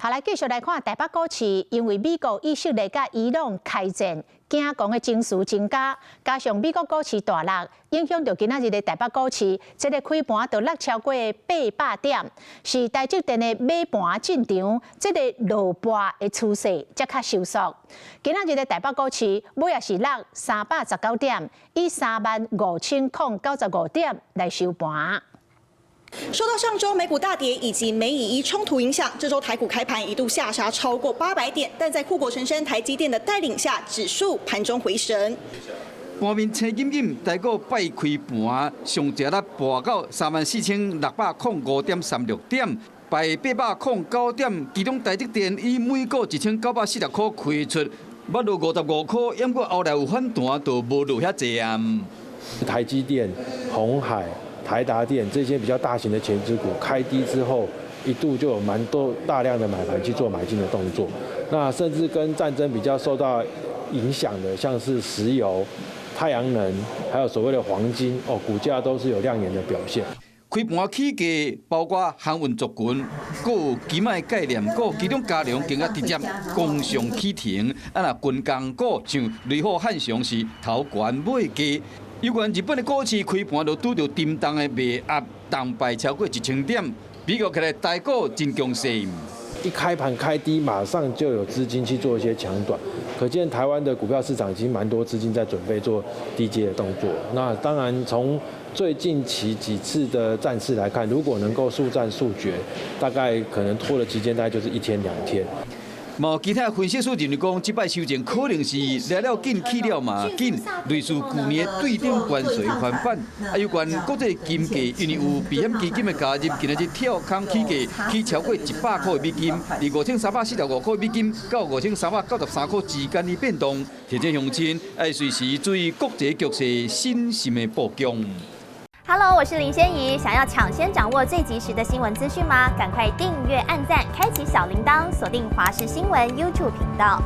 好，來繼續來看台北股市，因為美國、以色列佮伊朗開戰，驚狂的情緒增加，加上美國股市大落，影響著今仔日的台北股市，這个開盤就落超過800點，是台積電的買盤進場，這个落波的趨勢才較收縮。今仔日的台北股市尾仔是落319點，以35,095點來收盤。受到上周美股大跌以及美以伊衝突影響，這周台股開盤一度下殺超過800點，但在護國神山台積電的帶領下，指數盤中回升。盤面青金金，台股拜開盤，上一日跋到34,605.36點，敗809點。其中台積電以每股1940塊開出，捌落55塊，毋過後來有反彈，就無落遐濟啊。台積電、鴻海、台達電這些比較大型的權值股開低之後，一度就有蠻多大量的買盤去做買進的動作。那甚至跟戰爭比較受到影響的，像是石油、太陽能，還有所謂的黃金，哦，股價都是有亮眼的表現。開盤起價，包括航運族群，閣有金的概念股，其中嘉龍更加直接攻上起停。啊，若軍工股像雷虎、漢翔是頭懸尾低。有關日本的股市開盤就拄著沉重的賣壓，重敗超過1000點，比較起來台股真強勢。一開盤開低，馬上就有資金去做一些搶短，可見台灣的股票市場已經蠻多資金在準備做低接的動作。那當然，從最近期幾次的戰事來看，如果能夠速戰速決，大概可能拖的期間大概就是一天兩天。嘛，其他分析師認為講，這擺修正可能是來了緊去了嘛緊，類似舊年對等關稅翻版。啊，有關國際金價，因為有避險基金的加入，今仔日跳空起價，起超過100塊美金，佇5345塊美金到5393塊之間的變動，提醒鄉親愛隨時注意國際局勢審慎的布局。 Hello，我是林仙怡。想要搶先掌握最及時的新聞資訊嗎？趕快訂閱、按讚、開啟小鈴鐺，鎖定華視新聞 YouTube 頻道。